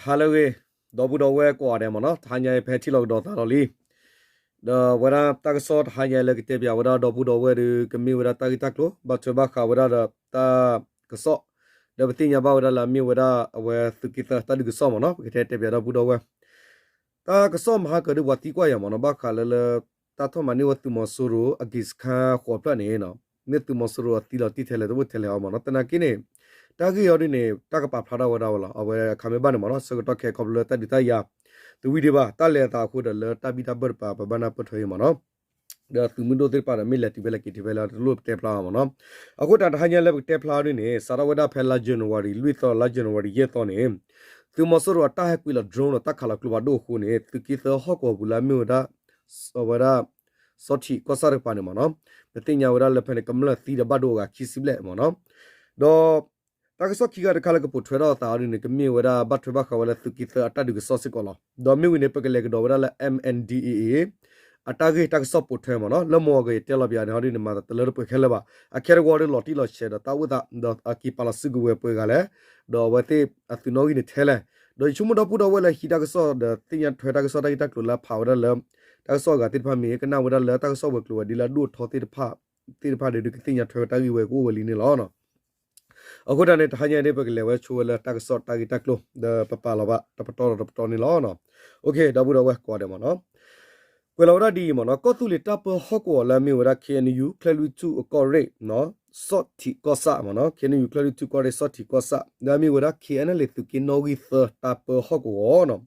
ဟါလၢအဂ့ၤ, ဒီပုၢ်ဒီဝဲၢ်ကိးဂၤဒဲးမ့ၢ်နီၤ, တဟါညါအံၤဖဲထံၣ်လိာ်ကဒီးသးလီၤလံ. ဒီးဝဲဒၣ်တၢ်ကစီၣ်တဟါညါအံၤလၢကတဲပၠးဝဲဒၣ်ဒီပုၢ်ဒီဝဲၢ်ဒီး ကမ့ၢ်ဝဲဒၣ်တၢ်ဂ့ၢ်တၢ်ကျိၤ ဘၣ်ထွဲဘၣ်ဃးဝဲဒၣ်ဒီးတၢ်ကစီၣ်, ဒီးပသ့ၣ်ညါဘၣ်ဝဲဒၣ်လၢအမ့ၢ်ဝဲဒၣ်အဝဲသုးက့သၢတၢ်ဒုးကစီၣ်မ့ၢ်နီၤ, ပကတဲတဲပၠးဒီပုၢ်ဒီဝဲၢ် တၢ်ကစီၣ်မဟါကၢၤဒုးပှၤသံကွၢ်ယၤမ့ၢ်နီၤ, ဘၣ်ဃးလၢလၢ တၢ်ထီၣ်မၤန့ၢ်ဝဲသုးမီၤစိရိၤအက့ၤစခါဃိးဖျၢၣ်န့ၣ် မ့ၢ်သုးမီၤစိရိၤအသံလီၤတံၢ်ထဲလဲၣ် တအိၣ်ထဲလဲၣ်အီၤမ့ၢ်နီၤ, သနာ်က့န့ၣ် တၢ်ဂ့ၢ်အီၤဒ်န့ၣ် တၢ်ကပာ်ဖျါထီၣ်ဝဲဒၣ်ဝဲလီၤ, အဝဲအခါမ့ၢ်ဘၣ်န့ၣ်မ့ၢ်နီၤ, ဆၢကတီၢ်ခဲအံၤခီဖျိလၢတၢ်ဒုးတၢ်ယၤ တဝံၤဒံးဘၣ်, တၢ်လဲၤအသးအဃိဒီးလၢတၢ်ဘံၣ်တၢ်ဘၢၣ်တပၤ ပဘၣ်နၢ်ပၢၢ်ထွဲအံၤမ့ၢ်နီၤ, ဒီးသုးမုၢ်ဒိၣ်သ့ၣ်တဖၣ်ဒီးမ့ၢ်လဲၤတုၤဖဲလဲၣ်က့ၤတုၤဖဲလဲၣ် တလိၣ်ပတဲဖျါအီၤမ့ၢ်နီၤ. အဃိတၢ်တဟါညါလၢပကတဲဖျါအီၤဒ်န့ၣ် စးထီၣ်ဝဲဒၣ်ဖဲလါ January လွံၢ်သီ လါ January ယဲၢ်သီန့ၣ် သုးမီၤစိရိၤအတၢ်ဟဲကွံာ်လီၤ drone ဒီးတၢ်ခးလီၤကျိဖးဒိၣ်အဃိန့ၣ် သုးက့သၢဟီၣ်ကဝီၤပူၤလၢအမ့ၢ်ဝဲဒၣ် အဝဲဒၣ် စီၤထံးကီၢ်ဆၣ်တကပၤန့ၣ်မ့ၢ်နီၤ, ပသ့ၣ်ညါဝဲဒၣ်လၢဖဲန့ၣ် ကမျၢၢ်သံဒီးဘၣ်ဒိအဂၤခံဆံဘျဲၣ်မ့ၢ်နီၤ, ဒီး တၢ်ကစီၣ်ခံဂၤတခါလၢကပိာ်ထွဲထီၣ်အသးအီၤဒ်န့ၣ် ကမ့ၢ်ဝဲဒၣ်ဘၣ်ထွဲဘၣ်ဃးဝဲလၢသုးက့သၢအတၢ်ဒုးကစီၣ်စ့ၢ်ကီးလီၤ. ဒီးမ့ၢ်ဝံၤန့ၣ် ပကလဲၤကဒီးဝဲဒၣ်လၢ M N D A A အတၢ်ဂ့ၢ်တၢ်ကစီၣ်ပိာ်ထွဲမ့ၢ်နီၤ, လၢမုၢ်ဂီၤကယတဲလီၤပၠးန့ၣ် ဟီဒ်န့ၣ် မၤသးတလၢတပှဲၤခဲလၢာ်ဘၣ်, အခဲတဝီဒီးလီၤတံၢ်လီၤဆဲးဒီးတၢ်အိၣ်သး ဒီးအက့ၤပာ်လီၤစုကဝဲၤပှဲၤဂၤလဲၣ်, ဒီးအဝဲသ့ၣ်အသုးနီၣ်ဂံၢ်န့ၣ်ထဲလဲၣ်, ဒီးယဆိကမိၣ်ဒီပုၢ်ဒီဝဲၢ်လၢဟံးတၢ်ကစီၣ်ဒီးသ့ၣ်ညါထွဲတၢ်ကစီၣ်တၢ်ဂ့ၢ်တၢ်ကျိၤလၢအဖးဝဲဒၣ်လၢ တၢ်ကစီၣ်အဂၤသ့ၣ်တဖၣ်မ့ၢ်ဂ့ၤ ကနၣ်ဝဲဒၣ်လၢတၢ်ကစီၣ်ဝဲၤကျိၤဝဲၤဒ်လၢအဒိၣ်အထီသ့ၣ်တဖၣ် သ့ၣ်တဖၣ်ဒီး ဒုးကသ့ၣ်ညါထွဲဝဲတၢ်ဂ့ၢ်ဝဲကအိၣ်ဝဲလံန့ၣ်လီၤ. အဃိတၢ်န့ၣ် တဟါညါဒ်ပကလဲၤဝဲဆိဝဲလၢတၢ်ကစီၣ်တၢ်ဂ့ၢ်တၢ်ကျိၤ ဒီးပပာ်လီၤဘၣ်တပတီၢ်ဒီးတပတီၢ်န့ၣ်လီၤ. ဒီပုၢ်ဒီဝဲၢ်ကိးဂၤဒဲးမ့ၢ်နီၤ, ကွဲးလီၤဝဲဒၣ်ဒ်အံၤမ့ၢ်နီၤ, ကီၢ်သူလ့ၤတၢ်ပၢဟီၣ်ကဝီၤလၢအမ့ၢ်ဝဲဒၣ် K N U ချၢၣ်လွံၢ်ထူၣ်အကီၢ်ရ့ၣ် စီၤထံးကီၢ်ဆၣ်မ့ၢ်နီၤ, K N U ချၢၣ်လွံၢ်ထူၣ်ကီၢ်ရ့ၣ် စီၤထံးကီၢ်ဆၣ် လၢအမ့ၢ်ဝဲဒၣ် K N L A သုးက့နီၣ်ဂံၢ်သၢတၢ်ပၢဟီၣ်ကဝီၤနီၤ,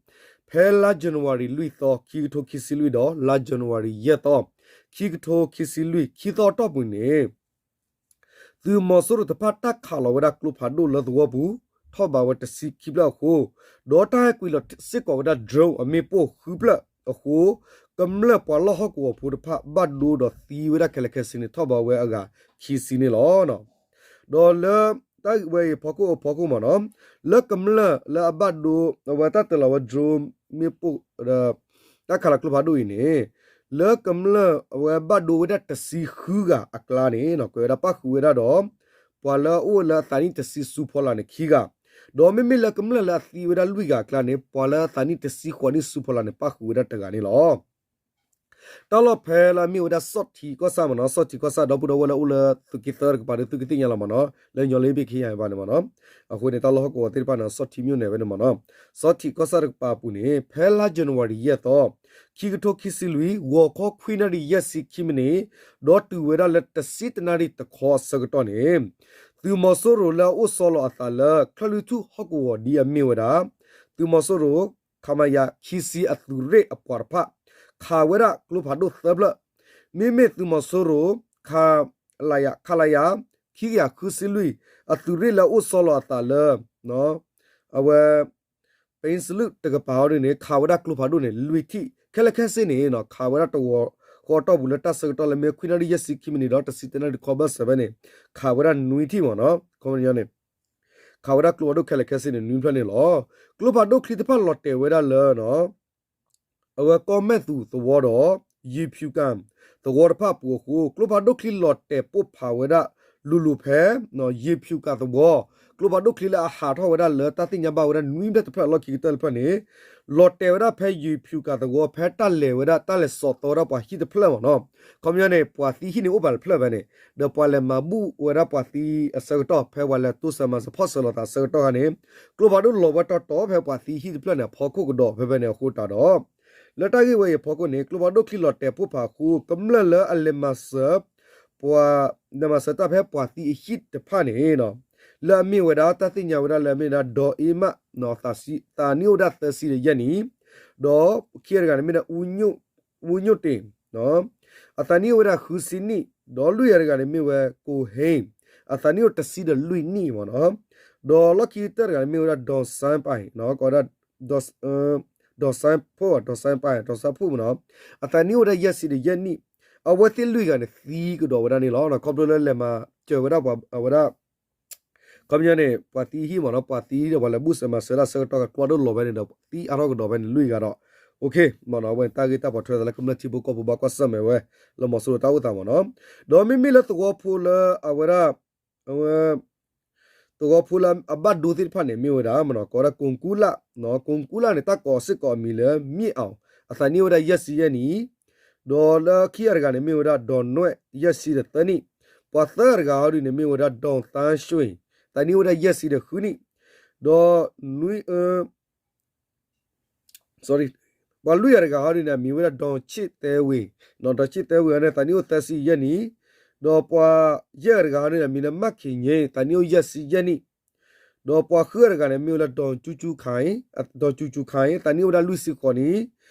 ဖဲလါ January လွံၢ်သီ ခံကထိခံဆံလွံၢ်ဒီး လါ January ယဲၢ်သီ ခံကထိခံဆံလွံၢ် ခံသီအတီၢ်ပူၤန့ၣ် သုးမီၤစိရိၤတဖၣ်တၢ်ခးလီၤဝဲဒၣ်ကျိဖးဒိၣ်လၢသဝီပူၤ ထီၣ်ဘးဝဲတဆံခံဖျၢၣ်အဃိ, ဒီးတၢ်ဟဲကွံာ်လီၤစ့ၢ်ကီးဝဲဒၣ် drone အမ့ၣ်ပိၢ်ဃုဖျၢၣ်အဃိ, ကမျၢၢ်ပှၤလီၢ်ဟီၣ်ကဝီၤဖိတဖၣ်ဘၣ်ဒိဒီးသံဝဲဒၣ်ခဲလၢာ်ခဲဆ့န့ၣ် ထီၣ်ဘးဝဲအဂၤခံဆံန့ၣ်လီၤ. ဒီးလၢတၢ်ဝဲအံၤဖီခိၣ်အဖီခိၣ်မ့ၢ်နီၤ, လၢကမျၢၢ်လၢအဘၣ်ဒိ အဝဲတၢ်တ့ၢ်လီၤဝဲ drone မ့ၣ်ပိၢ်ဒီး တၢ်ခးလီၤကျိဖးဒိၣ်အံၤန့ၣ်, လၢကမျၢၢ်အဝဲဘၣ်ဒိဝဲဒၣ်တဆံဃုဂၤအကျါန့ၣ် ကွဲးဝဲဒၣ်ပၣ်ဃုာ်ဝဲဒၣ်ဒီး ပှၤလၢအအိၣ်လၢအသးနံၣ်တဆံဆူဖီလာ်န့ၣ်ခံဂၤ, ဒီးမ့မ့ၢ်လၢကမျၢၢ်လၢအသံဝဲဒၣ်လွံၢ်ဂၤအကျါန့ၣ် ပှၤလၢအသးနံၣ်တဆံဃိးနံၣ်ဆူဖီလာ်န့ၣ် ပၣ်ဃုာ်ဝဲဒၣ်တဂၤန့ၣ်လီၤ. တၢ်လီၢ်ဖဲလၢအမ့ၢ်ဝဲဒၣ်စီၣ်ထံးကီၢ်ဆၣ်မ့ၢ်နီၤ, စီၣ်ထံးကီၢ်ဆၣ်ဒီပုၢ်ဒီဝဲၢ်လၢအိၣ်လၢသုးက့သၢတကပၤဒီး သုကသ့ၣ်ညါလီၤမ့ၢ်နီၤ, လၢညီလ့ဘ့ၣ်ခ့ယါဘၣ်န့ၣ်မ့ၢ်နီၤ, အဃိန့ၣ် တၢ်လီၢ်ဟီၣ်ကဝီၤသ့ၣ်တဖၣ်န့ၣ် စီၣ်ထံးမၠိၣ်န့ၣ်ဝဲန့ၣ်မ့ၢ်နီၤ, စီၣ်ထံးကီၢ်ဆၣ်တကပၤအပူၤန့ၣ် ဖဲလါ January ယဲၢ်သီ ခံကထိခံဆံလွံၢ် ဂီၤခီခွံနၣ်ရံၣ်ယဲၢ်ဆံခံမံးနံး ဒီးတုၤဝဲဒၣ်လၢတဆံတနၣ်ရံၣ်တခီအဆၢကတီၢ်န့ၣ် သုးမီၤစိရိၤလၢအအိၣ်ဆီလီၤအသးလၢ ချၢၣ်လွံၢ်ထူၣ်ဟီၣ်ကဝီၤဒ်အမ့ၢ်ဝဲဒၣ် သုးမီၤစိရိၤ ခမရ ခံဆံအသုးရ့ၣ်အပှၤတဖၣ် ခးဝဲဒၣ်ကျိဖးဒိၣ်သၢဖျၢၣ်, မ့မ့ၢ်သုးမီၤစိရိၤ ခလရ ခလရ ခံကယၤဃုဆံလွံၢ် အသုးရ့ၣ်လၢအအိၣ်ဆီလီၤအသးလၢ အဝဲ ပအ့စလုးတကပၤအီၤဒ်န့ၣ် ခးဝဲဒၣ်ကျိဖးဒိၣ်န့ၣ် လွံၢ်ထံၣ်, ခဲလၢာ်ခဲဆ့န့ၣ် ခးဝဲဒၣ်တဝီဃီတီၢ်ပူၤလၢတၢ်ဆၢကတီၢ်လၢမ့ၢ်ခွံနၣ်ရံၣ်ယဲၢ်ဆံခံမံးနံးဒီး တဆံတနၣ်ရံၣ်တခီဘၢၣ်စၢၤဖဲန့ၣ် ခးဝဲဒၣ်နွံထံၣ်မ့ၢ်နီၤ, ခီပညီန့ၣ် ခးဝဲဒၣ်ကျိဖးဒိၣ်ခဲလၢာ်ခဲဆ့န့ၣ် နွံဖျၢၣ်န့ၣ်လီၤ. ကျိဖးဒိၣ်ချံတဖၣ်လီၤတဲာ်ဝဲဒၣ်လၢ အဝဲကီၢ်မဲၣ်သူးသဝီဒီး ယံၤဖၠူကၤသဝီတဖၣ်အပူၤအဃိ ကျိဖးဒိၣ်ချံလီၤတဲာ်ပိၢ်ဖးဝဲဒၣ် လိၤလိၤဖဲ ယံၤဖၠူကၤသဝီ, ကျိဖးဒိၣ်ချံလၢအဟးထီၣ်ဝဲဒၣ်လၢတၢ်သ့ၣ်ညါဘၣ်ဝဲဒၣ်နွံဖျၢၣ်တဖျၢၣ်အလီၢ်ခံကတၢၢ်တဖျၢၣ်န့ၣ် လီၤတဲာ်ဝဲဒၣ်ဖဲယံၤဖၠူကၤသဝီ ဖဲတၢ်လဲၤဝဲဒၣ်တၢ်လဲၤစိာ်သီဝဲဒၣ်ပှၤဟံၣ်တဖျၢၣ်မ့ၢ်နီၤ, ခီပညီန့ၣ် ပှၤသံဟံၣ်န့ၣ်အိၣ်ပာ်တဖျၢၣ်ဖဲန့ၣ် ဒီးပှၤလဲၤမၤဘူၣ်ဝဲဒၣ်ပှၤသံအဆၢကတီၢ် ဖဲပှၤလဲၤတိစၢၤမၤစၢၤဖီၣ်စၢၤလိာ်သးအဆၢကတီၢ်ခါန့ၣ် ကျိဖးဒိၣ်လီၤဝဲတီတီဖဲပှၤသံဟံၣ်တဖျၢၣ်န့ၣ် အဖီခိၣ်ကဒီးဖဲဖဲန့ၣ်အဃိတၢ်ဒီး လၢတၢ်ဂ့ၢ်ဝဲအံၤအဖီခိၣ်န့ၣ် ကျိဖးဒိၣ်ချံလီၤတဲာ်ပိၢ်ဖးအဃိ ကမျၢၢ်လၢအလဲၤမၤစၢၤ ပှၤ လဲၤမၤစၢၤတၢ်ဖဲပှၤသံအဟံၣ်တဖၣ်န့ၣ် လၢအမ့ၢ်ဝဲဒၣ် တၢ်သ့ၣ်ညါဝဲဒၣ်လၢအမ့ၢ်ဝဲဒၣ် ဒီးအ့မး သးနံၣ်အိၣ်ဝဲဒၣ်သၢဆံဒီးယဲၢ်နံၣ်, ဒီးခံဂၤတဂၤန့ၣ်မ့ၢ်ဒၣ် အူညိၣ်တ့ၢ် အသးနံၣ်အိၣ်ဝဲဒၣ်ဃုဆံနံၣ်, ဒီးလွံၢ်ဂၤတဂၤန့ၣ်မ့ၢ်ဝဲ ကိၣ်ဟ့ၣ် အသးနံၣ်အိၣ်တဆံဒီးလွံၢ်နံၣ်မ့ၢ်နီၤ, ဒီးလီၢ်ခံကတၢၢ်တဂၤန့ၣ်မ့ၢ်ဝဲဒၣ် ဒီးစၢပၢ် ကိးဝဲဒၣ် ဒီးစၢဖိ ဒီးစၢပၢ် ဒီးစၢဖိမ့ၢ်နီၤ, အသးနံၣ်အိၣ်ဝဲဒၣ်ယဲၢ်ဆံဒီးယဲၢ်နံၣ်, အဝဲသ့ၣ်လွံၢ်ဂၤန့ၣ် သံကဒီးဝဲဒၣ်န့ၣ်လီၤ. ခီဖျိလၢလဲၤမၤစၢၤဝဲဒၣ်ပှၤဝဲဒၣ် ခီပညီန့ၣ် ပှၤသံဟံၣ်မ့ၢ်နီၤ, ပှၤသံဒီးပှၤလဲၤဘူၣ်စၢၤမၤစၢၤဒၣ်ဆၢကတီၢ် ကျိဖးဒိၣ်လီၤဝဲန့ၣ်ဒီး သံအါထီၣ်ကဒီးဝဲန့ၣ်လွံၢ်ဂၤဒီး OK မ့ၢ်နီၤ, အဝဲန့ၣ်တၢ်ဂ့ၢ်တၢ်ပိာ်ထွဲသးလၢကမျၢၢ်ထံဖိကီၢ်ဖိဘၣ်ကွၢ်ဆၢၣ်မဲာ်ဝဲ လၢမီၤစိရိၤတၢ်အိၣ်သးမ့ၢ်နီၤ, ဒီးမ့မ့ၢ်လၢသဝီဖိလၢအဝဲဒၣ် အဝဲ သဝီဖိလၢအဘၣ်ဒိသ့ၣ်တဖၣ်န့ၣ် မ့ၢ်ဝဲဒၣ် ကိးဝဲဒၣ် ကိၣ်ကူလၣ်, ကိၣ်ကူလၣ်န့ၣ် တၢ်ကိးစ့ၢ်ကီးအမံၤလၢ မ့ၣ်အီၣ်, အသးနံၣ်အိၣ်ဝဲဒၣ်ယဲၢ်ဆံယဲၢ်နံၣ်, ဒီးလၢခံဂၤတဂၤန့ၣ် မ့ၢ်ဝဲဒၣ် ဒီးနွဲၣ် ယဲၢ်ဆံဒီးသၢနံၣ်, ပှၤသၢဂၤတဂၤအီၤဒုန့ၣ် မ့ၢ်ဝဲဒၣ် ဒီးသါရွှ့ၣ်, သးနံၣ်အိၣ်ဝဲဒၣ်ယဲၢ်ဆံဒီးဃုနံၣ်, ဒီးနွံ ပှၤလွံၢ်ဂၤတဂၤဟီဒုန့ၣ် အမံၤဝဲဒၣ် ဒီးဆ့ၣ်သဲဝ့ၤ, ဒီးဆ့ၣ်သဲဝ့ၤန့ၣ် သးနံၣ်အိၣ်သၢဆံယဲၢ်နံၣ်, ဒီးပှၤယဲၢ်ဂၤတဂၤဟီဒုန့ၣ် အမံၤလၢ မၣ်ခ့ၣ်ည့, သးနံၣ်အိၣ်ယဲၢ်ဆံယဲၢ်နံၣ်, ဒီးပှၤဃုဂၤတဂၤန့ၣ် မ့ၢ်ဝဲဒၣ် ဒီးကၠူကၠူခါအံၤ, ဒီးကၠူကၠူခါအံၤ သးနံၣ်အိၣ်ဝဲဒၣ်လွံၢ်ဆံဃိးနံၣ်,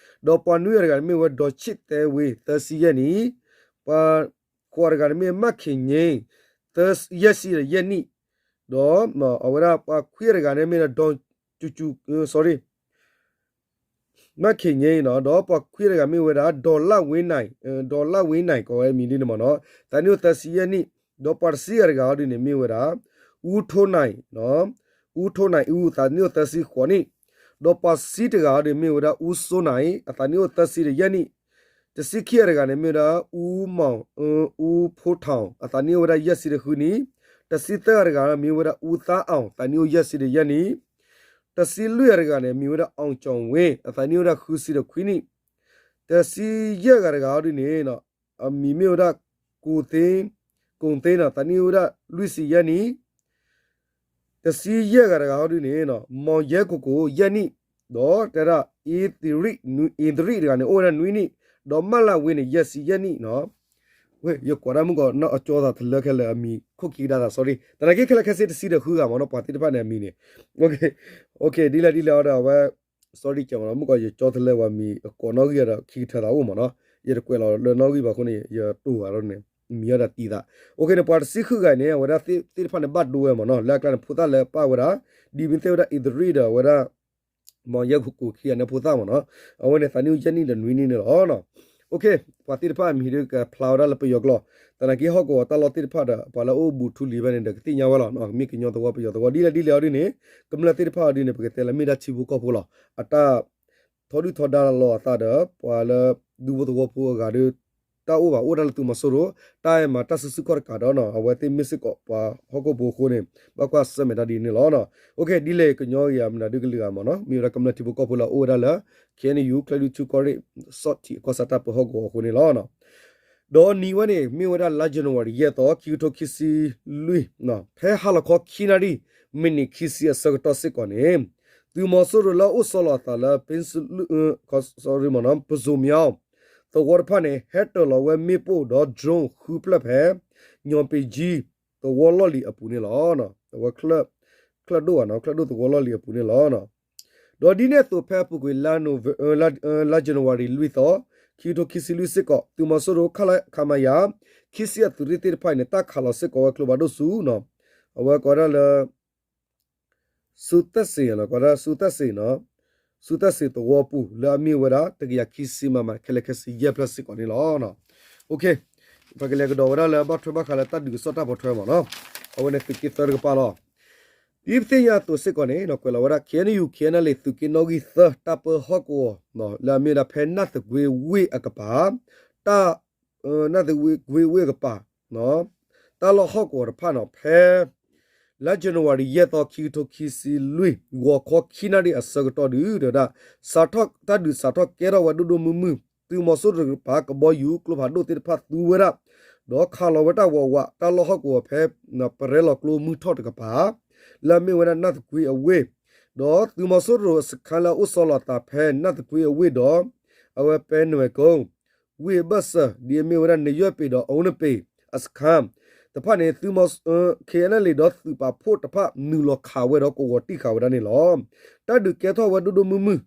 ဒီးပှၤနွံဂၤတဂၤန့ၣ် မ့ၢ်ဝဲဒီးဆ့ၣ်သဲဝ့ၤ သၢဆံယဲၢ်နံၣ်, ပှၤဃိးဂၤတဂၤန့ၣ် မ့ၢ်မၣ်ခ့ၣ်ည့, ယဲၢ်ဆံဒီးယဲၢ်နံၣ်, ဒီးအဝဲဒၣ်ပှၤခွံဂၤတဂၤန့ၣ် မ့ၢ်ဝဲဒၣ်ဒီးကၠူကၠူ, sorry, မၣ်ခ့ၣ်ည့နီၤ, ဒီးပှၤခွံဂၤတဂၤမ့ၢ်ဝဲဒၣ် ဒီးလၣ်ဝ့နၢ်, ဒီးလၣ်ဝ့နၢ် ကိးဝဲမံၤဒ်န့ၣ်မ့ၢ်နီၤ, သးနံၣ်အိၣ်သၢဆံယဲၢ်နံၣ်, ဒီးပှၤတဆံဂၤတဂၤဟီဒုန့ၣ် မ့ၢ်ဝဲဒၣ် အူထိနၢ်, အူထိနၢ်အူ သးနံၣ်အိၣ်သၢဆံဃိးနံၣ်, ဒီးပှၤတဆံတဂၤဟီဒုန့ၣ် မ့ၢ်ဝဲဒၣ် အူစိနၢ်, အသးနံၣ်အိၣ်သၢဆံဒီးယဲၢ်နံၣ်, တဆံခံဂၤတဂၤန့ၣ် မ့ၢ်ဝဲဒၣ် အူမီၢ်, အူဖိထီၣ်, အသးနံၣ်အိၣ်ဝဲဒၣ်ယဲၢ်ဆံဒီးဃုနံၣ်, တဆံသၢဂၤတဂၤ မ့ၢ်ဝဲဒၣ် အူသါအီၣ်, သးနံၣ်အိၣ်ယဲၢ်ဆံဒီးယဲၢ်နံၣ်, တဆံလွံၢ်ဂၤတဂၤန့ၣ် မ့ၢ်ဝဲဒၣ် အီၣ်ကၠီၣ်ဝ့, အသးနံၣ်အိၣ်ဝဲဒၣ်ဃုဆံဒီးခွံနံၣ်, တဆံယဲၢ်ဂၤတဂၤဟီဒုန့ၣ် အမံၤမ့ၢ်ဝဲဒၣ် ကိၣ်သ့, ကိၣ်သ့နီၤ, သးနံၣ်အိၣ်ဝဲဒၣ်လွံၢ်ဆံယဲၢ်နံၣ်, တဆံယဲၢ်ဂၤတဂၤဟီဒုန့ၣ် မီၢ်ယဲၢ်ကိၣ်ကိၣ် ယဲၢ်နံၣ်, ဒီးတဲဒၣ် အ့သရံၣ်တဂၤန့ၣ် အိၣ်ဝဲဒၣ်နွံနံၣ်, ဒီးမၢလၢ်ဝ့န့ၣ် ယဲၢ်ဆံယဲၢ်နံၣ်နီၤ. ဝဲ ယကွၢ်ဒၣ်မုၢ်ကီး နီၢ်အကၠီသးတလၢခဲလၢာ်အမံၤ ခိၣ်ခံကဒါသး sorry, သနာ်က့ခဲလၢာ်ခဲဆ့တဆံဒီးဃုဂၤမ့ၢ်နီၤ ပှၤသ့ၣ်တဖၣ်န့ၣ်အမံၤန့ၣ်, ဒ်လဲၣ်ဒ်လဲၣ်အီၤဒီးအဝဲ sorry ကမ့ၢ်နီၤ မုၢ်ကီး ယကၠီတလၢပှၤမံၤအကိးနီၣ်ဂံၢ်ဒီး ခံကထၢသးအိၣ်မ့ၢ်နီၤ, ယတကွဲးလီၤလၢနီၣ်ဂံၢ်ဘၣ်အဃိန့ၣ် ယတိၢ်ဘၣ်ဒီးန့ၣ် မံၤအီၤဒီးတံၢ်သး, အိၣ်ခ့န့ၣ် ပှၤတဆံဃုဂၤန့ၣ် အဝဲဒၣ်သ့ၣ်တဖၣ်န့ၣ်ဘၣ်ဒိဝဲမ့ၢ်နီၤ လၢအကျါန့ၣ် ဖိသၣ်လၢပၣ်ဝဲဒၣ် ဒ်မ့ၢ်သ့ၣ်ဝဲဒၣ် အ့သရံၣ်ဒီးအဝဲဒၣ် မီၢ်ယဲၢ်ကိၣ်ကိၣ်ခံဂၤန့ၣ်ဖိသၣ်မ့ၢ်နီၤ, အဝဲန့ၣ်သးနံၣ်အိၣ်ယဲၢ်နံၣ်ဒီးနွံနံၣ်န့ၣ်လီၤ. အိၣ်ခ့ ပှၤသ့ၣ်တဖၣ်အမံၤဒ်ကဖျါဝဲဒၣ်လၢပယီၤကျိာ်, သနာ်က့ဟီၣ်ကဝီၤတၢ်လီၢ်သ့ၣ်တဖၣ်ဒီး ပှၤလၢအအိၣ်ဘူးထူလံၤဖဲန့ၣ်ဒီးကသ့ၣ်ညါဝဲလီၤ, မ့ၢ်ကညီသဝီပယီၤသဝီ ဒ်လဲၣ်ဒ်လဲၣ်အီၤဒ်န့ၣ် ကမျၢၢ်သ့ၣ်တဖၣ်အီၤဒ်န့ၣ် ပကတဲလၢမ့ၢ်ဒၣ်ထံဖိကီၢ်ဖိလီၤ. အတၢ် ထီဒုၣ်ထီဒါလီၤအသးဒီး ပှၤလၢဒူဖိသဝီဖိအဂၤဒီး တၢ်အိၣ်ဘၣ်အိၣ်ဒၣ်လၢသုးမီၤစိရိၤ တၢ်အဲၣ်မၤတၢ်စုဆူၣ်ခီၣ်တကးဒီးနီၤ အဝဲသ့ၣ်မ့ၢ်စ့ၢ်ကီးပှၤဟီၣ်ခိၣ်ဖိအဃိန့ၣ် ဘၣ်ကွၢ်ဆၢၣ်မဲာ်တၢ်ဒ်န့ၣ်လီၤ. အိၣ်ခ့ ဒ်လဲၣ်ကညီဂ့ၤ မနုၤဒုကလုာ်ဂၤမ့ၢ်နီၤ မ့ၢ်ဝဲဒၣ်ကမျၢၢ်ထံဖိကီၢ်ဖိလၢအအိၣ်ဝဲဒၣ်လၢ ခ့ၣ်အဲၣ်ယူၣ် ချၢၣ်ဒူၣ်ထူၣ်ကီၢ်ရ့ၣ် စီၣ်ထံး အခီၣ်ဆၢတၢ်ပၢဟီၣ်ကဝီၤအဃိန့ၣ်လီၤ. ဒီးနံၤဝဲန့ၣ် မ့ၢ်ဝဲဒၣ်လါ January ယဲၢ်သီ ခံကထိခံဆံလွံၢ် ဖဲဟါလီၤခီခံနၣ်ရံၣ် မံးနံးခံဆံအဆၢကတီၢ်စ့ၢ်ကီးန့ၣ် သုးမီၤစိရိၤလၢအအိၣ်ဆီလီၤအသးလၢ ပ့စလူး sorry မ့ၢ်နီၤ ပစိၤမညီ သဝီတဖၣ်န့ၣ် ဟဲတၢၤလီၤဝဲမ့ၣ်ပိၢ်ဒီး drone ဃုဖျၢၣ်ဖဲ ညီၣ်ပ့ၤကၠံ သဝီလီၢ်လံၤအပူၤန့ၣ်လီၤ. အဝဲ ချၢၣ်ဒိၣ်ဘၣ်နီၤ ချၢၣ်ဒိၣ်သဝီလီၢ်လံၤအပူၤန့ၣ်လီၤ. ဒီးဒ်န့ၣ်အသိးဖဲအပူၤကွံာ်လါ လါ January လွံၢ်သီ ခံကထိခံဆံလွံၢ်စ့ၢ်ကီး သုးမီၤစိရိၤ ခမရ ခံဆံအသုးရ့ၣ်သ့ၣ်တဖၣ်အံၤန့ၣ် တၢ်ခးလီၤစ့ၢ်ကီးဝဲကျိဖးဒိၣ်ဆူ အဝဲကိးဒၣ်လၢ ဆူသၣ်စ့ၣ်နီၤ ကိးဒၣ်ဆူသၣ်စ့ၣ်နီၤ ဆူသၣ်စ့ၣ်သဝီပူၤ လၢအမ့ၢ်ဝဲဒၣ် တကယၤခံဆံ မမ ခဲလၢာ်ခဲဆ့ယဲၢ်ဖျၢၣ်စ့ၢ်ကီးန့ၣ်လီၤ. ပကလဲၤကဒီးဝဲဒၣ်လၢဘၣ်ထွဲဘၣ်ဃးလၢတၢ်ဒုးကစီၣ်တၢ်ပိာ်ထွဲမ့ၢ်နီၤ အဝဲန့ၣ်သုးက့သၢတကပၤလီၤ. ဒ်ပသ့ၣ်ညါအသိးစ့ၢ်ကီးန့ၣ် ကွဲးလီၤဝဲဒၣ် ခ့ၣ်အဲၣ်ယူၣ် ခ့ၣ်အဲၣ်လ့ သုးက့နီၣ်ဂံၢ်သၢ တၢ်ပၢဟီၣ်ကဝီၤ လၢအမ့ၢ်ဝဲဒၣ်ဖဲနၢ်သကွ့ဝ့ၢ်အကပၤ တၢ် နၢ်သကွ့ဝ့ၢ်အကပၤ တၢ်လီၢ်ဟီၣ်ကဝီၤတဖၣ်နီၤ ဖဲ လါ January ယဲၢ်သီ ခံကထိခံဆံလွံၢ် ဂီၤခီခံနၣ်ရံၣ်အဆၢကတီၢ်ဒုး တဝဲဒၣ် စးထီၣ် တၢ်ဒုးစးထီၣ်ကဲထီၣ်ဝဲဒိၣ်ဒိၣ်မုၢ်မုၢ် သုးမီၤစိရိၤတကပၤ ကဘီယူၤကျိဖးဒိၣ်သ့ၣ်တဖၣ်သူဝဲဒၣ် ဒီးခးလီၤဝဲတၢ်ဝးဝး တၢ်လီၢ်ဟီၣ်ကဝီၤဖဲ ပရဲလီၤကျိမုၢ်ထီၣ်တကပၤ လၢအမ့ၢ်ဝဲဒၣ်နၢ်သကွ့အဝ့ၢ် ဒီးသုးမီၤစိရိၤအစခါလၢအအိၣ်ဆီလီၤအသးဖဲနၢ်သကွ့အဝ့ၢ်ဒီး အဝဲပဲနွဲၣ်ကိ ဝ့ၢ်အဘၢၣ်စၢၤ ဒ်အမ့ၢ်ဝဲဒၣ်နယွဲၣ်ပ့ၤဒီးအူနပ့ၤ အစခါ တဖၣ်န့ၣ် သုးမီၤ ခ့ၣ်အဲၣ်လ့ ဒီးသုးပာ်ဖှိၣ်တဖၣ်နုာ်လီၤခးဝဲဒီးကဝီၤတံၢ်ဃာ်ဝဲဒၣ်န့ၣ်လီၤ. တၢ်ဒုးကဲထီၣ်ဝဲဒိၣ်ဒိၣ်မုၢ်မုၢ်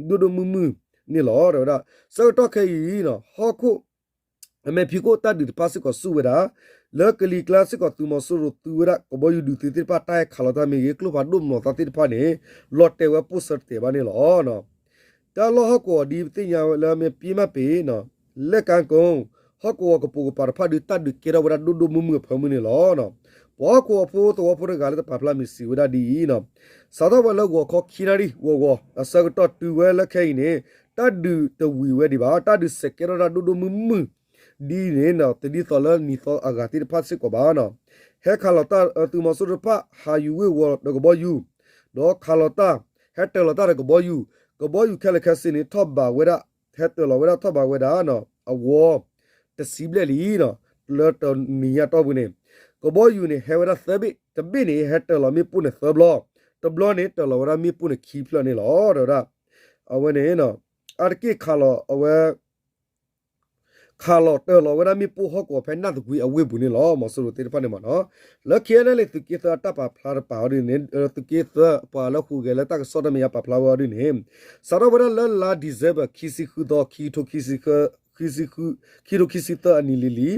ဒိၣ်ဒိၣ်မုၢ်မုၢ်န့ၣ်လီၤ. တဝဲဒၣ် ဆၢကတီၢ်ခဲအံၤ ဟီၣ်ခိၣ် အမဲာ်ဖံးခိၣ်တၢ်ဒုးတဖၣ်စ့ၢ်ကီးဆူၣ်ဝဲဒၣ် လၢကလံၤကျါစ့ၢ်ကီးသုးမီၤစိရိၤသူဝဲဒၣ် ကဘီယူၤဒုးသုးသ့ၣ်တဖၣ်တၢ်ဟဲခးလီၤတၢ်မ့ၢ်ဂ့ၤ ကျိဖးဒိၣ်မနီၤသးသ့ၣ်တဖၣ်န့ၣ် လီၤတဲာ်ဝဲပိၢ်ဆၢတတဲာ်ဘၣ်န့ၣ်လီၤ. တၢ်လီၢ်ဟီၣ်ကဝီၤဒ်ပသ့ၣ်ညါလၢမ့ၢ်ပံမၣ်ပ့ၤ လဲၣ်ကါကိ ဟီၣ်ကဝီၤကပိာ်ကပၤတဖၣ်ဒုးတၢ်ဒုးကဲထီၣ်ဝဲဒၣ်ဒိၣ်ဒိၣ်မုၢ်မုၢ်အဖၢမုၢ်န့ၣ်လီၤ. ပှၤဟီၣ်ကဝီၤဖိသဝီဖိတဂၤလၢတပာ်ဖျါမံၤစံးဝဲဒၣ်ဒ်အံၤ စးထီၣ်ဝဲလၢဂီၤခီခံနၣ်ရံၣ် ဂီၤဂီၤ အဆၢကတီၢ်တုၤဝဲလၢခဲအံၤန့ၣ် တၢ်ဒုးတဝံၤဝဲဒံးဘၣ် တၢ်ဒုးစဲးကဲထီၣ်ဒၣ်ဒိၣ်ဒိၣ်မုၢ်မုၢ် ဒ်အံၤန့ၣ် တဒ်သိးလၢနံၤသီအဂၤသ့ၣ်တဖၣ်စ့ၢ်ကီးဘၣ်နီၤ. ဟဲခးလီၤတၢ် သုးမီၤစိရိၤတဖၣ် ဟးယူၤဝ့ၢ်ဝီၤဒီးကဘီယူၤ, ဒီးခးလီၤတၢ် ဟဲတၢၤလီၤတၢ်ဒီးကဘီယူၤ, ကဘီယူၤခဲလၢာ်ခဲဆ့န့ၣ် ထီၣ်ဘးဝဲဒၣ် ဟဲတၢၤလီၤဝဲဒၣ်ထီၣ်ဘးဝဲဒၣ် အဝီ တဆံဘျဲၣ်လံနီၤ. လၢတနံၤညါတီၢ်ပူၤန့ၣ် ကဘီယူၤန့ၣ် ဟဲဝဲဒၣ်သၢဘ့ၣ်, တဘ့ၣ်န့ၣ် ဟဲတၢၤလီၤမ့ၣ်ပိၢ်န့ၣ်သၢဘျီ, တဘျီန့ၣ် တၢၤလီၤဝဲဒၣ်မ့ၣ်ပိၢ်န့ၣ်ခံဖျၢၣ်န့ၣ်လီၤ. ဒီးဝဲဒၣ် အဝဲန့ၣ် အါတက့ၢ်ခးလီၤအဝဲ ခးလီၤတၢၤလီၤဝဲဒၣ်မ့ၣ်ပိၢ်ဟီၣ်ကဝီၤဖဲနၢ်သကွ့အဝ့ၢ်ပူၤန့ၣ်လီၤ. မီၤစိရိၤသ့ၣ်တဖၣ်န့ၣ်မ့ၢ်နီၤ, လၢ ခဲအံၤအဲလ်အ့ သုးက့သၢအတၢ်ပာ်ဖျါတပၤအီၤဒ်န့ၣ် သုးက့သၢပှၤလၢဟူးဂဲၤလၢတၢ်ကစီၣ်တမံၤအပာ်ဖျါဝဲအီၤဒ်န့ၣ် စးထီၣ်ဝဲဒၣ်လၢလါ December ခံဆံဃုသီ ခံကထိခံဆံသၢအနံၤလံၤလံၤ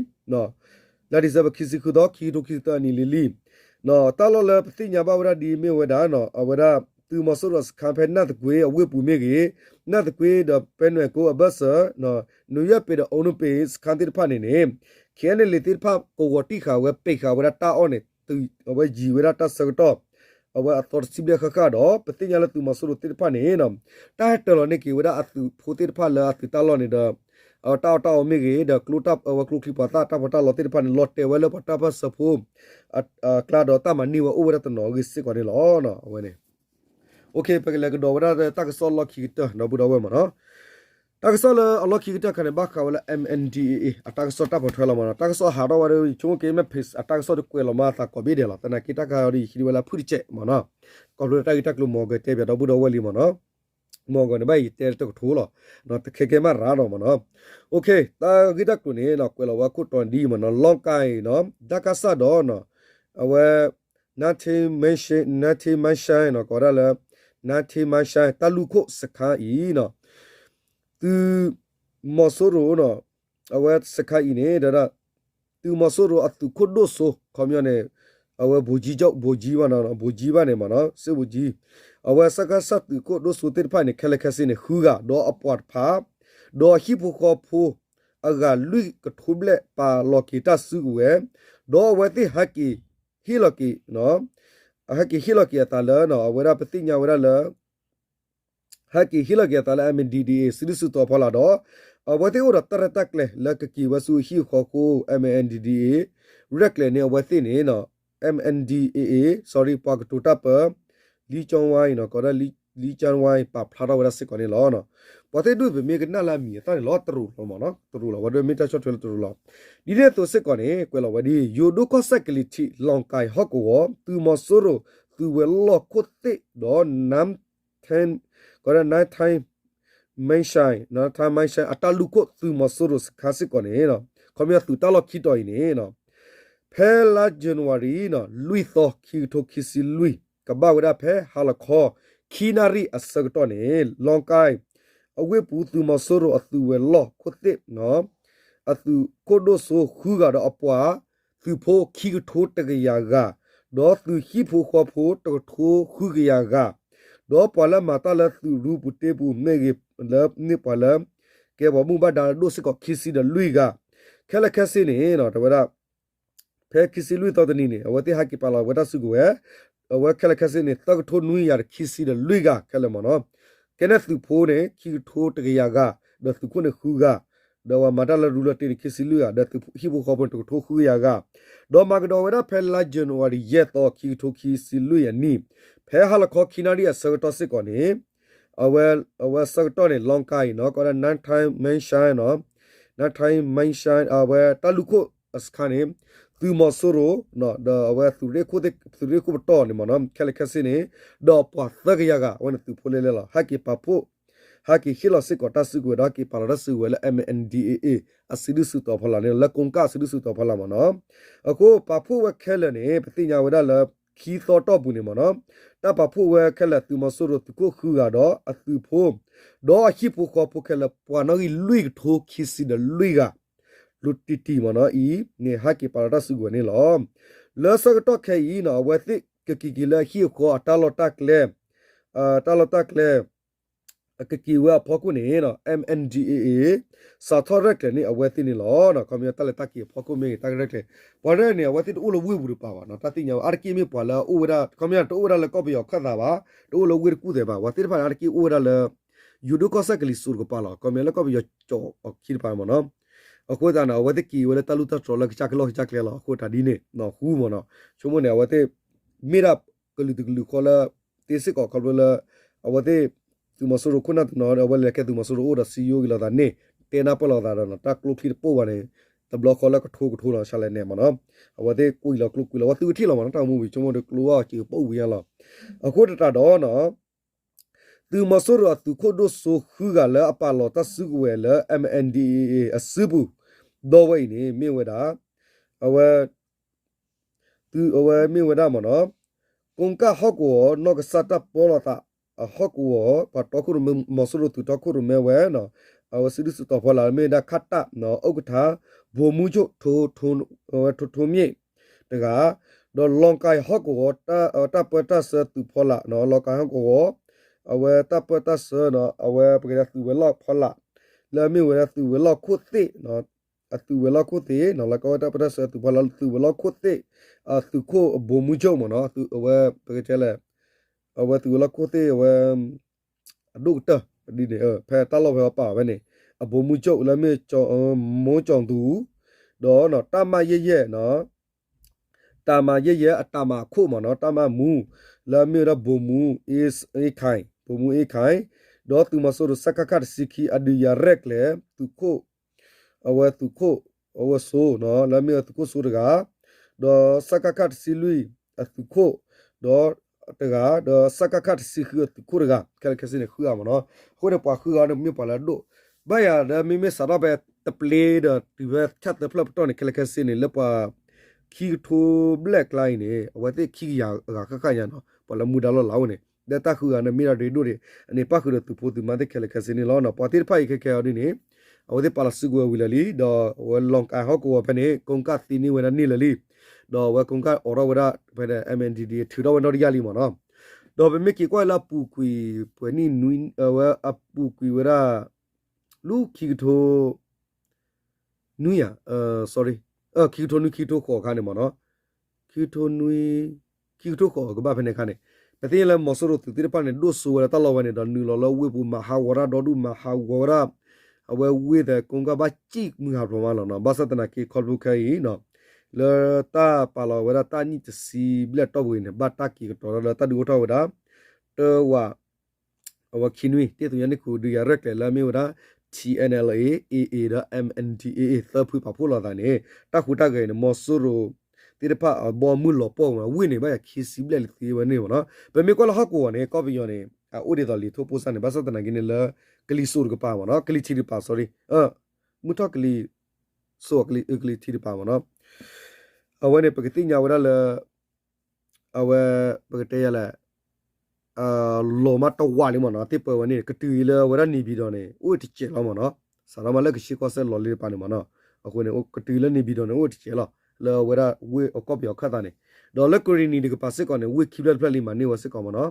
လါ December ခံဆံဃုသီ ခံကထိခံဆံသၢအနံၤလံၤလံၤ တၢ်လီၢ်လၢပသ့ၣ်ညါဘၣ်ဝဲဒၣ်ဒ်အမ့ၢ်ဝဲဒၣ် အဝဲဒၣ် သုးမီၤစိရိၤစခါဖဲနၢ်သကွ့အဝ့ၢ်ပူၤမ့ၢ်ဂ့ၤ, နၢ်သကွ့ဒီးပဲနွဲၣ်ကိအဘၢၣ်စၢၤ နွံယဲၢ်ပ့ၤဒီး အိနုပ့ၤစခါသ့ၣ်တဖၣ်န့ၣ်န့ၣ် ခဲအံၤအဲလ်အ့ သ့ၣ်တဖၣ်ကဝီၤတံၢ်ဃာ်ဝဲ ပ့ၤဃာ်ဝဲဒၣ်တၢ်အီၣ်န့ၣ် အဝဲယံၤဝဲဒၣ်တၢ်ဆၢကတီၢ် အဝဲအသီတဆံဘျဲၣ်ဃၣ်ဃၣ်ဒီး ပသ့ၣ်ညါလၢသုးမီၤစိရိၤသ့ၣ်တဖၣ်န့ၣ် တၢ်ဟဲတၢၤလီၤန့ၢ်က့ၤဝဲဒၣ်အသုးဖိသ့ၣ်တဖၣ်လၢအသုးတၢ်လီၢ်န့ၣ်ဒီး တၢ်အီၣ်တၢ်အီမ့ၢ်ဂ့ၤ ဒီးကျိ အဝဲကျိချံပှၤသၣ်တၢ်ပီးတၢ်လီသ့ၣ်တဖၣ်န့ၣ် လီၤတဲာ်ဝဲလၢပှၤတၢ်ပၢၢ်ဆၢဖိ အကျါဒီးတၢ်မၤန့ၢ်ဝဲအိၣ်ဝဲဒၣ်တနီၤအဂ့ၢ်စ့ၢ်ကီးန့ၣ်လီၤ. အဝဲန့ၣ် ပကလဲၤကဒီးဝဲဒၣ်တၢ်ကစီၣ်လီၢ်ခံကတၢၢ် ဒီပုၢ်ဒီဝဲၢ်မ့ၢ်နီၤ. တၢ်ကစီၣ်လၢအလီၢ်ခံကတၢၢ်ခါန့ၣ် ဘၣ်ဃးဝဲလၢ MNDAA အတၢ်ကစီၣ်တၢ်ပိာ်ထွဲလီၤမ့ၢ်နီၤ. တၢ်ကစီၣ်ဟးထီၣ်ဝဲဒီး ယဆိကမိၣ်က့ မ့ၢ် page အတၢ်ကစီၣ်ဒီးကွဲးလီၤမးအသးကိးဘ့ၣ်ဒဲးလီၤ. သနာ်က့တၢ်ခါအံၤဒီး ယဟံးဒံးဝဲလၢဖုၣ်တစဲးမ့ၢ်နီၤ. ခီဖျိတၢ်ဂ့ၢ်တၢ်ကျိၤ မီၤကတဲဘၣ်ဒီပုၢ်ဒီဝဲၢ်လံမ့ၢ်နီၤ. မီၤကန့ၣ်ဘၣ်ယတဲတကထိလီၤ. တခဲကဲမးရၤဒီးမ့ၢ်နီၤ. တၢ်ဂ့ၢ်တၢ်ကျိၤန့ၣ် ကွဲးလီၤဝဲခိၣ်တီဒ်အံၤမ့ၢ်နီၤ. လီကါအံၤနီၤ ဒၣ်ကစၢ်ဒီး အဝဲ နါထ့မါရှါ နါထ့မါရှါနီၤ ကိးဝဲဒၣ်လၢ နါထ့မါရှါ တၢ်လူၢ်ခိၣ်စခါအံၤနီၤ သုးမီၤစိရိၤနီၤ အဝဲစခါအံၤန့ၣ် ဒီး သုးမီၤစိရိၤအသုးခိၣ်ဒိၣ်စိ ခီပညီန့ၣ် အဝဲ ဗိုလ်ကြီးချုပ် ဗိုလ်ကြီးဘၣ်နီၤ ဗိုလ်ကြီးဘၣ်န့ၣ်မ့ၢ်နီၤ စစ်ဗိုလ်ကြီး အဝဲစကစသုးခိၣ်ဒိၣ်စိသ့ၣ်တဖၣ်န့ၣ် ခဲလၢာ်ခဲဆ့န့ၣ် ဃုဂၤ ဒီးအပှၤတဖၣ် ဒီးအဟံၣ်ဖိဃီဖိ အဂၤလွံၢ်ကထိဘျဲၣ် ပာ်လီၤက့ၤတၢ်စုကဝဲၤ ဒီးအဝဲသ့ၣ်ဟဲက့ၤ ဟ့ၣ်လီၤက့ၤ ဟဲက့ၤဟ့ၣ်လီၤက့ၤအသးလၢ အဝဲဒၣ်ပသ့ၣ်ညါဝဲဒၣ်လၢ ဟဲက့ၤဟ့ၣ်လီၤက့ၤအသးလၢ MNDAA စုဒုၣ်စုတီၤဖီလာ်ဒီး အဝဲသ့ၣ်အိၣ်ဒီးတၢ်ရဲၣ်တၢ်ကျဲၤလၢကက့ၤဝဲဆူအဟံၣ်အဃီအဃိ MNDAA ရဲၣ်ကျဲၤန့ၢ်အဝဲသ့ၣ်န့ၣ် MNDAA sorry ပှၤကတိၤတၢ်ပၢ လံကၠီဝါအံၤနီၤ ကိးဒၣ် လံကၠီဝါအံၤ ပာ်ဖျါထီၣ်ဝဲဒၣ်စ့ၢ်ကီးန့ၣ်လီၤ. ပှၤသ့ၣ်ဒူၣ်ပမ့ၢ်ကနၣ်လၢအမံၤအသၣ်န့ၣ်လီၤ တရူးလီၤမ့ၢ်နီၤ တရူးလီၤ ဝဲဒၣ်မ့ၢ်တၢ်ဆီၣ်ထွဲလၢတရူးလီၤ. ဒ်န့ၣ်အသိးစ့ၢ်ကီးန့ၣ် ကွဲးလီၤဝဲဒ် ယိၤဒိၣ်ကီၢ်စဲၣ်ကလံၤထံး လီၤကၢၤဟီၣ်ကဝီၤ သုးမီၤစိရိၤ သုးဝဲၤလီၢ်ခိၣ်သ့ၣ်ဒီး နါ ကိးဒၣ် နါထါ မါရှါ နါထါ မါရှါ အတၢ်လူၢ်ခိၣ်သုးမီၤစိရိၤစခါစ့ၢ်ကီးန့ၣ် ခီပညီသုးတၢ်လီၢ်ခံတီၤအံၤန့ၣ် ဖဲလါ January နီၤ လွံၢ်သီ ခံကထိခံဆံလွံၢ် ကဘၣ်ဝဲဒၣ်ဖဲဟါလီၤခီ ခံနၣ်ရံၣ်အဆၢကတီၢ်န့ၣ် လီကါ အဝ့ၢ်ပူၤသုးမီၤစိရိၤအသုးဝဲၤလီၢ်ခိၣ်သ့ၣ် အသုးခိၣ်ဒိၣ်စိဃုဂၤဒီးအပှၤ သုးဖိခံကထိတကယၤဂၤ, ဒီးသုးဟံၣ်ဖိဃီဖိတကထိဃုကယၤဂၤ, ဒီးပှၤလၢမၤတၢ်လၢသုးရူပူၤတ့ပူၤမ့ၢ်ဂ့ၤ လၢမ့ၢ်ပှၤလၢ ကဲပှၤဘၣ်မူဘၣ်ဒါဒိၣ်စ့ၢ်ကီးခံဆံဒီးလွံၢ်ဂၤ, ခဲလၢာ်ခဲဆ့န့ၣ် တဲဝဲဒၣ် ဖဲခံဆံလွံၢ်သီတနံၤန့ၣ် အဝဲသ့ၣ်ဟဲက့ၤပာ်လီၤဝဲတၢ်စုကဝဲၤ, အဝဲခဲလၢာ်ခဲဆ့န့ၣ် သၢကထိနွံကယၤဒီးခံဆံဒီးလွံၢ်ဂၤခဲလၢာ်မ့ၢ်နီၤ, ကဲန့ၣ်သုးဖိန့ၣ် ခံကထိတကယၤဂၤ, ဒီးသုးခိၣ်န့ၣ်ဃုဂၤ, ဒီးပှၤမၤတၢ်လၢရူလၢတ့န့ၣ် ခံဆံလွံၢ်ဂၤ, ဒီးသုးဟံၣ်ဖိဃီဖိန့ၣ် တကထိဃုကယၤဂၤ, ဒီးမၤကဒီးဝဲဒၣ်ဖဲလါ January ယဲၢ်သီ ခံကထိခံဆံလွံၢ်အနံၣ်, ဖဲဟါလီၤခီခံနၣ်ရံၣ်အဆၢကတီၢ်စ့ၢ်ကီးန့ၣ် အဝဲ အဝဲဆၢကတီၢ်န့ၣ် လီကါအံၤနီၤ ကိးဒၣ် နါထါ မါရှါ နီၤ, နါထါ မါရှါ အဝဲတၢ်လူၢ်ခိၣ်အစခါန့ၣ် သုးမီၤစိရိၤ ဒီးအဝဲသုးရ့ၣ်ခိၣ်ပတီၢ်န့ၣ်မ့ၢ်နီၤ ခဲလၢာ်ခဲဆ့န့ၣ် ဒီးပှၤသၢကယၤဂၤ အဝဲန့ၣ်သုးဖိလဲလဲလီၤ ဟဲက့ၤပာ်ဖှိၣ် ဟဲက့ၤဟ့ၣ်လီၤစ့ၢ်ကီးတၢ်စုကဝဲၤဒီးဟဲက့ၤပာ်လီၤတၢ်စုကဝဲၤလၢ MNDAA အစုဒုၣ်စုတီၤဖီလာ်န့ၣ် လၢကိကၣ်အစုဒုၣ်စုတီၤဖီလာ်မ့ၢ်နီၤ, အဃိပာ်ဖှိၣ်ဝဲခဲလၢာ်န့ၣ် ပသ့ၣ်ညါဝဲဒၣ်လၢ ခံသီတီၢ်ပူၤန့ၣ်မ့ၢ်နီၤ, တၢ်ပာ်ဖှိၣ်ဝဲခဲလၢာ်သုးမီၤစိရိၤသုးခိၣ်ဃုဂၤဒီးအသုးဖိ, ဒီးအဟံၣ်ဖိဃီဖိခဲလၢာ်ပှၤနီၣ်ဂံၢ်လွံၢ်ကထိခံဆံဒီးလွံၢ်ဂၤ, လူၤတံၢ်တံၢ်မ့ၢ်နီၤအံၤန့ၣ် ဟဲက့ၤပာ်လီၤတၢ်စုကဝဲၤန့ၣ်လီၤ. လၢဆၢကတီၢ်ခဲအံၤနီၤ အဝဲသ့ၣ်ကက့ၤက့ၤလၢအဟံၣ်အဃီအတၢ်လီၢ်တၢ်ကျဲ တၢ်လီၢ်တၢ်ကျဲ အကက့ၤဝဲအဖီခိၣ်န့ၣ် MNDAA စးထီၣ်ရဲၣ်ကျဲၤန့ၢ်အဝဲသ့ၣ်န့ၣ်လီၤ. ခီပညီတၢ်လဲၤတၢ်က့ၤအဖီခိၣ်မ့ၢ်ဂ့ၤ တၢ်ကရဲၣ်ကျဲၤ ပှၤရဲၣ်န့ၣ် အဝဲသ့ၣ်တအိၣ်လၢဝ့ၢ်ပူၤတပၤဘၣ်နီၤ, တၢ်သ့ၣ်ညါဝဲ အါတက့ၢ်မ့ၢ်ပှၤလၢအအိၣ်ဝဲဒၣ် ခီပညီတအိၣ်ဝဲဒၣ်လၢကီၢ်ပယီၤခၢၣ်သးဘၣ်, တအိၣ်လၢဝ့ၢ်တကူၣ်သဲးဘၣ်, ပှၤသ့ၣ်တဖၣ်န့ၣ် အါတက့ၢ်အိၣ်ဝဲဒၣ်လၢ ယိၤဒိၣ်ကီၢ်စဲၣ်ကလံၤစိးတကပၤလီၤ. ခီပညီလၢကီၢ်ပယီၤကၠီၤအခံတပၤမ့ၢ်နီၤ, အဃိသတးန့ၣ် အဝဲသ့ၣ်က့ၤဝဲလၢတၢ်လူၢ်တၢ်တြီၤလၢကစၢ်ကလီၢ်ကစၢ်ကျဲလီၤ. အဃိသတးဒ်န့ၣ် ဃူမ့ၢ်နီၤ, ဆိကမိၣ်န့ၣ် အဝဲသ့ၣ် မ့ၢ်ဒၣ်ကလုာ်တကလုာ်ဃီလၢ သ့စ့ၢ်ကီးခီဖျိလၢ အဝဲသ့ၣ် သုးမီၤစိရိၤခိၣ်နၢ်တနီၤ အဝဲလဲၤကဲသုးမီၤစိရိၤအိၣ်ဒီးစံယိက့ၤလိာ်သးန့ၣ် တဲနၢ်ပၢၢ်လိာ်သးဒီး တၢ်ကျိချံတပိၢ်ဘၣ်န့ၣ် တဘျီဃီလၢကထိကထိလီၤ ဆါလဲၣ်န့ၣ်မ့ၢ်နီၤ, အဝဲသ့ၣ်ကွံာ်လီၤကျိကွံာ်လီၤ အဝဲသုကထံၣ်လီၤမ့ၢ်နီၤ တၢ်မူဝံၤ ဆိကမိၣ်ဒီးကျိအီၤက့ၤပိၢ်ဝံၤညါလီၤ. အဃိသတးဒီးနီၤ သုးမီၤစိရိၤအသုးခိၣ်ဒိၣ်စိဃုဂၤလၢအပာ်လီၤတၢ်စုကဝဲၤလၢ M N D A A အစုပူၤ ဒီဝဲအံၤန့ၣ် မ့ၢ်ဝဲဒၣ် အဝဲ သုအဝဲမ့ၢ်ဝဲဒၣ်မ့ၢ်နီၤ ကိကၣ်ဟီၣ်ကဝီၤ နီၢ်ကစၢ်တၢ်ပၢလီၤသး အဟီၣ်ကဝီၤ ပှၤတီခိၣ်ရိၣ်မဲ မီၤစိရိၤသုးတီခိၣ်ရိၣ်မဲဝဲ အဝဲစုဒုၣ်စုတီၤဖီလာ် မ့ၢ်ဝဲဒၣ်ခးတၢ် ဥက္ကဋ္ဌ ဗိုလ်မှူးချုပ် ထိ ထိ ထိ ထိမြင့် တဂၤ ဒီးလီၤကၤဟီၣ်ကဝီၤ တၢ်ပၢတၢ်ဆှၢသုးဖီလာ် လီၤကၤဟီၣ်ကဝီၤ အဝဲတၢ်ပၢတၢ်ဆှၢ အဝဲပကတဲသုးဝဲၤလီၢ်ဖီလာ် လၢအမ့ၢ်ဝဲဒၣ်သုးဝဲၤလီၢ်ခိၣ်သ့ၣ် အသုးဝဲၤလီၢ်ခိၣ်သ့ၣ် လီၤကၤဝဲတၢ်ပၢတၢ်ဆှၢသုးဖီလာ် သုးဝဲၤလီၢ်ခိၣ်သ့ၣ် အသုးခိၣ် ဗိုလ်မှူးချုပ် မ့ၢ်နီၤ အဝဲပကတဲလဲၣ် အဝဲသုးဝဲၤလီၢ်ခိၣ်သ့ၣ် အဝဲ အဒိၣ်ကတၢၢ်ဒ်န့ၣ် ဖဲတၢ်လီၢ်ဖဲအပာ်ဝဲန့ၣ် အဗိုလ်မှူးချုပ် လၢအမ့ၢ် မုန်းကျော်သူ ဒီး တပ်မ ယဲၢ်ယဲၢ် တပ်မ ယဲၢ်ယဲၢ် အတပ်မ ခိၣ်မ့ၢ်နီၤ တပ်မမှူး လၢအမ့ၢ်ဝဲဒၣ် ဗိုလ်မှူး အေးခိုင် ဗိုလ်မှူး အေးခိုင် ဒီးသုးမီၤစိရိၤ စကခ တဆံခံ အဒုးယၤရဲၣ်ကျဲၤ သုးခိၣ် အဝဲသုးခိၣ် အဝဲစိ လၢအမ့ၢ်ဝဲသုးခိၣ်စိတဂၤ ဒီး စကခ တဆံလွံၢ် အသုးခိၣ် ဒီးတဂၤ ဒီး စကခ တဆံဃု အသုးခိၣ်တဂၤ ခဲလၢာ်ခဲဆ့န့ၣ် ဃုဂၤမ့ၢ်နီၤ. အဃိန့ၣ် ပှၤဃုဂၤန့ၣ် မ့ၢ်ပှၤလၢအဒိၣ် ဘၣ်ယၤဒီး မ့မ့ၢ်စးထီၣ်ဖဲတပျ့ဒီးတုၤဖဲဆၣ်သၢဖျၢၣ်ပတီၢ်န့ၣ် ခဲလၢာ်ခဲဆ့န့ၣ် လၢပှၤ ခံကထိဘျဲၣ်ကျါအံၤန့ၣ် အဝဲသ့ၣ်ခံကယၤအဂၤဃၣ်ဃၣ်ညါနီၤ ပှၤလၢမူဒါလီၢ်လၤအိၣ်န့ၣ် ဒီးတၢ်ဃုဂၤန့ၣ် မ့ၢ်ဒၣ်ရ့ဒိၣ်ဒံး အန့ၣ်ပၣ်ဃုာ်ဒီးသုးဖိသုးမါသ့ၣ်ခဲလၢာ်ခဲဆ့န့ၣ်လီၤ. ပှၤသ့ၣ်တဖၣ်အံၤခဲခဲအံၤဒ်န့ၣ် အဝဲသ့ၣ်ပာ်လီၤစုကဝဲၤဝံၤလၢာ်လံ ဒီးအဝဲလီၤကၤဟီၣ်ကဝီၤဖဲန့ၣ် ကိကၣ်သ့န့ၢ်ဝဲဒၣ်န့ၢ်လၢာ်လံ ဒီးအဝဲကိကၣ်အိးထီၣ်ဝဲဒၣ်ဖဲန့ၣ် M N D A A ထုးထီၣ်ဝဲနီၣ်တယၢ်လံမ့ၢ်နီၤ. ဒီးပမ့ၢ်က့ၤကွၢ်လၢအပူၤကွံာ် ပှဲၤနံၣ်နွံ အဝဲအပူၤကွံာ်ဝဲဒၣ် လူခံကထိ နွံယၤ sorry ခံကထိနွံ ခံကထိဃိးအခါန့ၣ်မ့ၢ်နီၤ ခံကထိနွံ ခံကထိဃိးကဘၣ်ဖဲန့ၣ်အခါန့ၣ် ပသ့ၣ်ညါလၢမီၤစိရိၤသုးသ့ၣ်တဖၣ်န့ၣ် ဒိၣ်စိဝဲဒၣ်တၢ်လီၢ်ဝဲန့ၣ်ဒီး နုာ်လီၤလၢဝ့ၢ်ပူၤ မၤဟးဂီၤတၢ်ဒီဒူၣ် မၤဟးဂီၤဝဲဒၣ် အဝဲဝ့ၢ်သကိကၣ်ဘၣ်စံၣ်မုၢ်ဟးဖျိးမးလီၤနီၤ. ဘၣ်ဆၣ်သနာ်က့ခီဖျိခဲအံၤ လၢတၢ်ပာ်လီၤဝဲဒၣ်တၢ်နံၣ်တဆံဘျဲၣ်တီၢ်ပူၤအံၤန့ၣ် ဘၣ်တၢ်က့ၤကတီၤလၢတၢ်ဒုးအိၣ်ထီၣ်ဝဲဒၣ် တဝး အဝဲခံနွံ တ့ၢ်သူညါန့ၣ် ခူဒုးယၤရဲၣ်ကျဲၤလၢအမ့ၢ်ဝဲဒၣ် T N L A, A A ဒီး M N D A A သၢဖုပာ်ဖှိၣ်လိာ်သးန့ၣ် တၢ်ဟူးတၢ်ဂဲၤအံၤန့ၣ် မီၤစိရိၤသ့ၣ်တဖၣ်အဘီအမုၢ်လီၤပှီၢ်ဝဲ ဝ့ၢ်န့ၣ် ဘၣ်ယၤခံဆံဘျဲၣ်လံသ့ဝဲန့ၣ်မ့ၢ်နီၤ. ပမ့ၢ်ကွၢ်လၢဟီၣ်ကဝီၤန့ၣ် ကီၢ်ပယီၤန့ၣ် အအိၣ်ဒ်သိးလံာ်ထိၣ်ပိၢ်စၢ်န့ၣ် ဘၣ်ဆၣ်သနာ်က့န့ၣ်လၢ ကလံၤစိးတကပၤမ့ၢ်နီၤ ကလံၤထံးတကပၤ sorry မုၢ်ထီၣ်ကလံၤစိး ကလံၤထံးတကပၤမ့ၢ်နီၤ အဝဲန့ၣ် ပကသ့ၣ်ညါဝဲဒၣ်လၢ အဝဲ ပကတဲယၤလဲၣ် လီၤမးတဝးလံမ့ၢ်နီၤ သ့ၣ်ပၢဝဲန့ၣ် ကတုၤအံၤလၢအဝဲဒၣ် နေပြည်တော် န့ၣ် အိၣ်တစဲးလီၤမ့ၢ်နီၤ စးထီၣ်မးလၢကဆ့ကီၢ်စဲၣ်လီၤလံတပၤန့ၣ်မ့ၢ်နီၤ အဃိန့ၣ် ကတုၤလၢ နေပြည်တော် န့ၣ် အိၣ်တစဲးလီၤ လၢအဝဲဒၣ်ဝ့ၢ်အကီၢ်ပယီၤခၢၣ်သးန့ၣ် ဒီးလၢကရံၣ်နံၤတကပၤစ့ၢ်ကီးန့ၣ် ဝ့ၢ်ခံဖျၢၣ်တဖျၢၣ်လံမၤန့ၢ်ဝဲစ့ၢ်ကီးမ့ၢ်နီၤ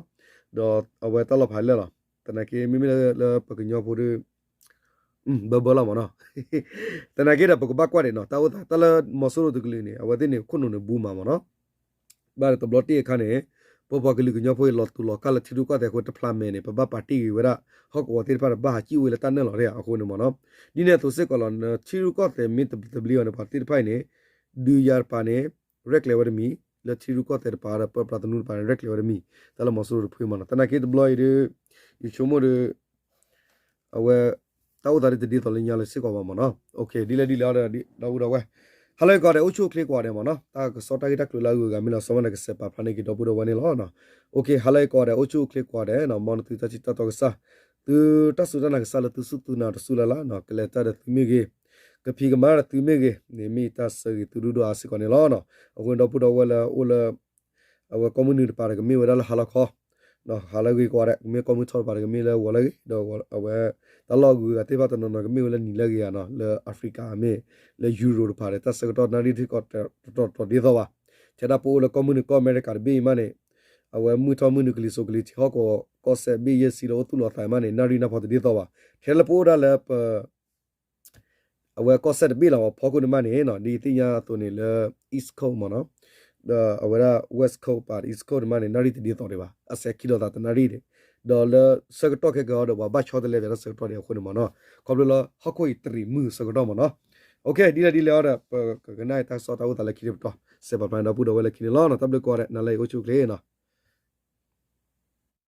ဒီးအဝဲတၢ်လီၢ်ဖးလဲၢ်လီၤ သနာ်က့မ့မ့ၢ်လၢပကညီဖိဒီး ဘၢဘၢလီၤမ့ၢ်နီၤ သနာ်က့ဒီးပကဘၣ်ကွၢ်ဒံးနီၤ တၢ်အိၣ်သး တၢ်လၢမီၤစိရိၤတကလုာ်န့ၣ် အဝဲသ့ၣ်န့ၣ် ခိၣ်နူာ်န့ၣ် ဘူးမးမ့ၢ်နီၤ ဘၣ်တဘျီတ့ၢ်အခါန့ၣ် ပပှၤကလုာ်ကညီဖိအံၤ လီၤတူာ်လီၤကာ်လၢထံရူၢ်ကီၢ်သဲးအဃိ တဖျါမဲာ်န့ၣ် ပဘၣ်ပာ်တ့ၢ်ဂ့ၤဝဲဒၣ် ဟီၣ်ကဝီၤသ့ၣ်တဖၣ်ဒီး ဘၣ်ဟးကံၣ်အိၣ်ဝဲလၢတၢ်နၢၣ်လီၤတ့ၢ်ဧါ အဃိန့ၣ်မ့ၢ်နီၤ ဒ်န့ၣ်အသိးစ့ၢ်ကီးလီၤ ထံရူၢ်ကီၢ်သဲးမ့ၢ်တဘျံးအီၤန့ၣ် ပှၤသ့ၣ်တဖၣ်အံၤန့ၣ် ဒုးယၤတပၤန့ၣ် ရဲၣ်ကျဲၤဝဲတမံၤ လၢထံရူၢ်ကီၢ်သဲးတပၤဒီး ပၢပြးသနူတပၤန့ၣ် ရဲၣ်ကျဲၤဝဲတမံၤ တၢ်လၢမီၤစိရိၤတဖုမ့ၢ်နီၤ သနာ်က့တဘျီအံၤဒီး ယဆိကမိၣ်ဒီး အဝဲ တၢ်အိၣ်သးဒ်တဒ်သိးလၢညါလၢစ့ၢ်ကီးဘၣ်မ့ၢ်နီၤ ဒ်လဲၣ်ဒ်လဲၣ်ဒီး ဒီပုၢ်ဒီဝဲၢ် ဟါလၢအဂ့ၤကိးဂၤဒဲး အိၣ်ဆူၣ်အိၣ်ချ့ကိးဂၤဒဲးမ့ၢ်နီၤ တၢ်ကစီၣ်တၢ်ဂ့ၢ်တၢ်ကျိၤလၢအဂုၤအဂၤမ့ၢ်လီၤ စီၤမၢ်န့ၣ် ကစဲးပာ်ဖျါန့ၢ်က့ၤဒီပုၢ်ဒီဝဲၢ်န့ၣ်လီၤ ဟါလၢအဂ့ၤကိးဂၤဒဲး အိၣ်ဆူၣ်အိၣ်ချ့ကိးဂၤဒဲး မ်နသုတၢ်ထံၣ်တၢ်တီကစၢ် သုတၢ်စူၢ်တၢ်နာ်ကစၢ်လၢသုစူၢ်သုနာ်တစူၢ်လၢ်လၢ် ကလဲၤတၢ်ဒီးသုမ့ၢ်ဂ့ၤ ကဖံးကမၤဒီးသုမ့ၢ်ဂ့ၤန့ၣ် မ့ၢ်တၢ်ဆၢဂ့ၤသုဒိၣ်ဒိၣ်အါစ့ၢ်ကီးန့ၣ်လီၤ အဃိဒီပုၢ်ဒီဝဲၢ်လၢအိၣ်လၢ အဝဲကိးမုၢ်နုာ်တပၤဒီးကမ့ၢ်ဝဲဒၣ်လၢဟါလီၤခီ ဟါလၢအဂ့ၤကိးဂၤဒဲး ကမ့ၢ်ကိးမုၢ်ထီၣ်တပၤဒီးကမ့ၢ်လၢဂီၤလၢအဂ့ၤ ဒီးအဝဲ တၢ်လီၢ်အဂုၤအဂၤသ့ၣ်တဖၣ်တနီၤနီၤကမ့ၢ်ဝဲလၢနံၤလၢအဂ့ၤဧါနီၤ လၢအဖရံကၤမ့ၢ် လၢယူရိတဖၣ်ဒီး တၢ်ဆၢကတီၢ်နၣ်ရံၣ်ထံကီၢ်တတီၤတတီၤဒ်သိးဘၣ် ထဲဒၣ်ပအိၣ်လၢကိးမုၢ်နုာ်ကီၢ်အမဲရကၤတဘ့ၣ်အံၤမးန့ၣ် အဝဲမုၢ်ထီၣ်မုၢ်နုာ်ကလံၤစိးကလံၤထံးဟီၣ်ကဝီၤ ကီၢ်စဲၣ်ဘ့ၣ်ယဲၢ်ဆံဒီးအိၣ်သူၣ်လီၤသးမးန့ၣ် နၣ်ရံၣ်နၢ်ဖီတဒ်သိးဘၣ် ထဲလၢပအိၣ်ဒၣ်လၢပ အဝဲကီၢ်စဲၣ်တဘ့ၣ်လီၤ ဖီခိၣ်န့ၣ်မးန့ၣ် ဒ်သ့ၣ်ညါအသိးန့ၣ်လၢ East Coast မ့ၢ်နီၤ ဒီးအဝဲဒၣ် West Coast ပၤ East Coast န့ၣ်မးန့ၣ် နၣ်ရံၣ်တဒ်သိးဒံးဘၣ် အစဲၤခံလိာ်သးတနၣ်ရံၣ်န့ၣ် ဒီးလၢဆၢကတီၢ်ခဲကီဒီး ပှၤဘၣ်ဆီတလဲပၠးတၢ်ဆၢကတီၢ်ဒံးအဃိန့ၣ်မ့ၢ်နီၤ ခီဖျိလၢဟီၣ်ခိၣ်အံၤတရံးမုၢ်အဆၢကတီၢ်မ့ၢ်နီၤ ဒ်လဲၣ်ဒ်လဲၣ်အီၤဒီး ပကကနၣ်တၢ်ကစီၣ်တၢ်အိၣ်သးလၢခံတပတီၢ် စဲးပာ်ဖျါန့ၣ်ဒီပုၢ်ဒီဝဲၢ်လၢခံန့ၣ်လီၤ. တၢ်ဘျုးကိးဂၤဒဲး နၤလၢအံၤအိၣ်ဆူၣ်အိၣ်ချ့နီၤ.